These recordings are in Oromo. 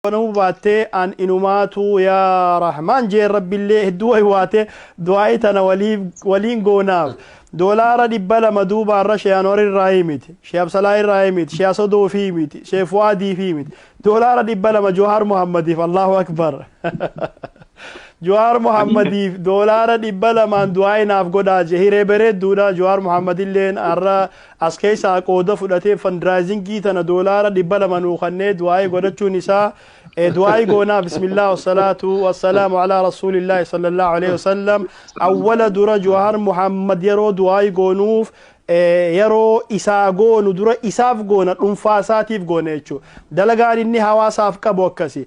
Banamuu baattee an inumaatuu yaa rahmaan jeen rabbillee hedduu waywaate du'aa'ii tana waliin goonaaf. Doolaara 200 duuba har'a Shee Anwar irraa miti, Shee Absalaa irraa miti, Shee Asodoo fi miti, Shee Fu'aadii fi miti. Doolaara 200 Johaar Muhammadiif. Allahu Akbar. Johaar Muhammadiif doolaara 200n du'aa'ii naaf godhaa je. Hiree bareedduudha. Johaar Muhammadilleen har'a as keessaa qooda fudhatee fundraisingii tana doolaara 200 nuu kannee du'aa'ii godhachuun isaa du'aa'ii goonaa. Bismillah, wassalaatu wassalaamu alaa rasuulillaahi sallallahu alaihi wasallam. Awwala dura Johaar Muhammad yeroo du'aa'ii goonuuf, yeroo isaa goonu dura isaaf goona, dhuunfaa isaatiif goona jechuudha. Dalagaan inni hawaasaaf qabu akkasi.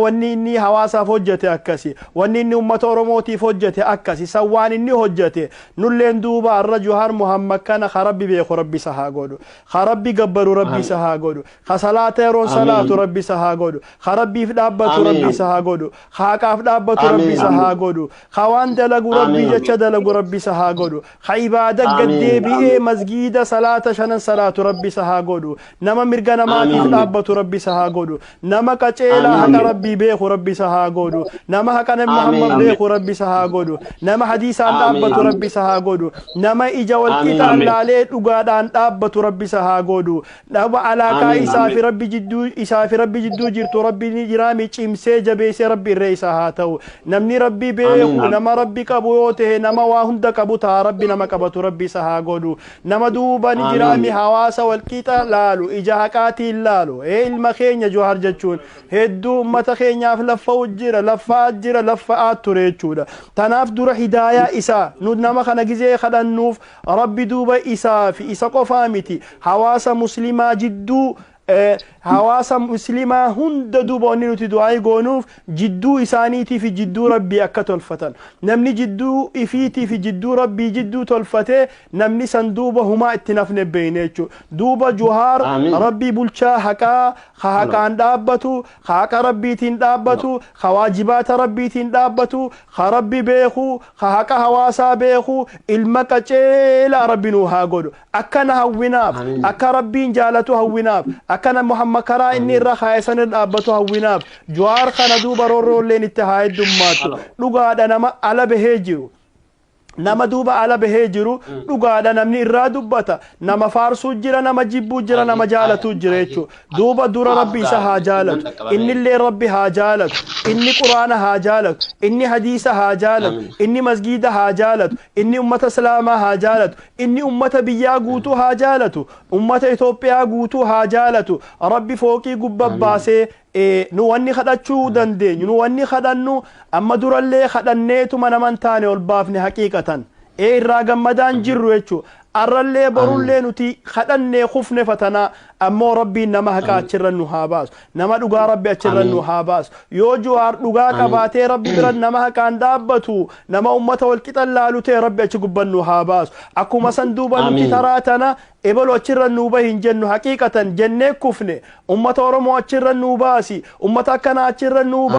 Wanni inni hawaasaaf hojjete akkasi. Wanni inni uummata Oromootiif hojjete akkasi. San waan inni hojjete nulleen duuba har'a Johaar Muhammad kana ka Rabbi beeku Rabbi isa haa godhu. Ka Rabbi gabbaru Rabbi isa haa godhu. Ka salaata yeroon salaatu Rabbi isa haa godhu. Ka Rabbiif dhaabbatu Rabbi isa haa godhu. Ka haqaaf dhaabbatu Rabbi isa haa godhu. Ka waan dalagu Rabbi jecha dalagu Rabbi isa haa godhu. Ka ibaada gaddeebi'ee masgiida salaata shanan salaatu Rabbi isa haa godhu. Nama mirga namaatiif dhaabbatu Rabbi isa haa godhu. Nama qaceelaa haqa Rabbii beeku Rabbi isa haa godhu. Nama haqa Nabi Muhammad beeku Rabbi isa haa godhu. Nama hadiisaan dhaabbatu Rabbi isa haa godhu. Nama ija walqixaan laalee dhugaadhaan dhaabbatu Rabbi isa haa godhu. Nama alaaqaa isaa fi Rabbi jidduu isaa fi Rabbi jidduu jirtu Rabbi ni jiraami cimsee jabeessee Rabbi irree isaa haa ta'u. Namni Rabbi beeku nama Rabbi qabu yoo ta'e nama waa hunda qabu ta'a. Rabbi nama qabatu Rabbi isa haa godhu. Nama duuba ni jiraami hawaasa walqixa laalu, ija haqaatiin laalu. Ilma keenya Johaar jechuun hedduu ummata keenyaaf laffa'u jira, laffa'aa jira, laffa'aa ture jechuudha. Tanaaf dura hidaayaa isaa nu nama kana gizee kadhannuuf Rabbi duuba isaa fi isa qofaa miti, hawaasa muslimaa jidduu, hawaasa muslimaa hunda duuba wanni nuti du'aa goonuuf jidduu isaaniitii fi jidduu Rabbii akka tolfatan. Namni jidduu ifiitii fi jidduu Rabbii jidduu tolfatee namni san duuba humaa itti nafne beeyne jechuudha. Duuba Johaar Rabbii bulchaa haqaa, ka haqaan dhaabbatu, ka haqa Rabbiitiin dhaabbatu, ka waajibaata Rabbiitiin dhaabbatu, ka Rabbi beeku, ka haqa hawaasaa beeku, ilma qaceelaa Rabbi nuu haa godhu. Akkana hawwinaaf, akka Rabbiin jaalatu hawwinaaf, akkana Muhammad karaa inni irra kaa'e san irra dhaabbatu hawwinaaf. Johaar kana duuba roorroolleen itti haa heddummaattu. Dhugaadha, nama ala bahee jiru. Nama duuba ala bahee jiru dhugaadha, namni irraa dubbata. Nama faarsuu jira, nama jibbuu jira, nama jaalatuu jira jechuudha. Duuba dura Rabbi isa haa jaalatu. Innillee Rabbi haa jaalatu. Inni Quraana haa jaalatu. Inni hadiisa haa jaalatu. Inni masgiida haa jaalatu. Inni ummata Islaamaa haa jaalatu. Inni ummata biyyaa guutuu haa jaalatu. Ummata Itoophiyaa guutuu haa jaalatu. Rabbi fooqii gubba baasee nu wanni kadhachuu dandeenyu, nu wanni kadhannu amma durallee kadhanneetuma nama hin taane ol baafne haqiiqatan. Irraa gammadaan jirru jechuudha. Arrallee borullee nuti kadhannee kufne fatanaa, ammoo Rabbiin nama haqaa achirra nu haa baasu. Nama dhugaa Rabbi achirra nu haa baasu. Yoo Jawaar dhugaa qabaatee Rabbi bira nama haqaan dhaabbatu, nama ummata wal qixan laalu ta'e, Rabbi achi gubban nu haa baasu. Akkuma san duuba nuti taraa tana ebalu achirra nuu bahi hin jennu, haqiiqatan jennee kufne. Ummata Oromoo achirra nuu baasi. Ummata akkanaa achirra nuu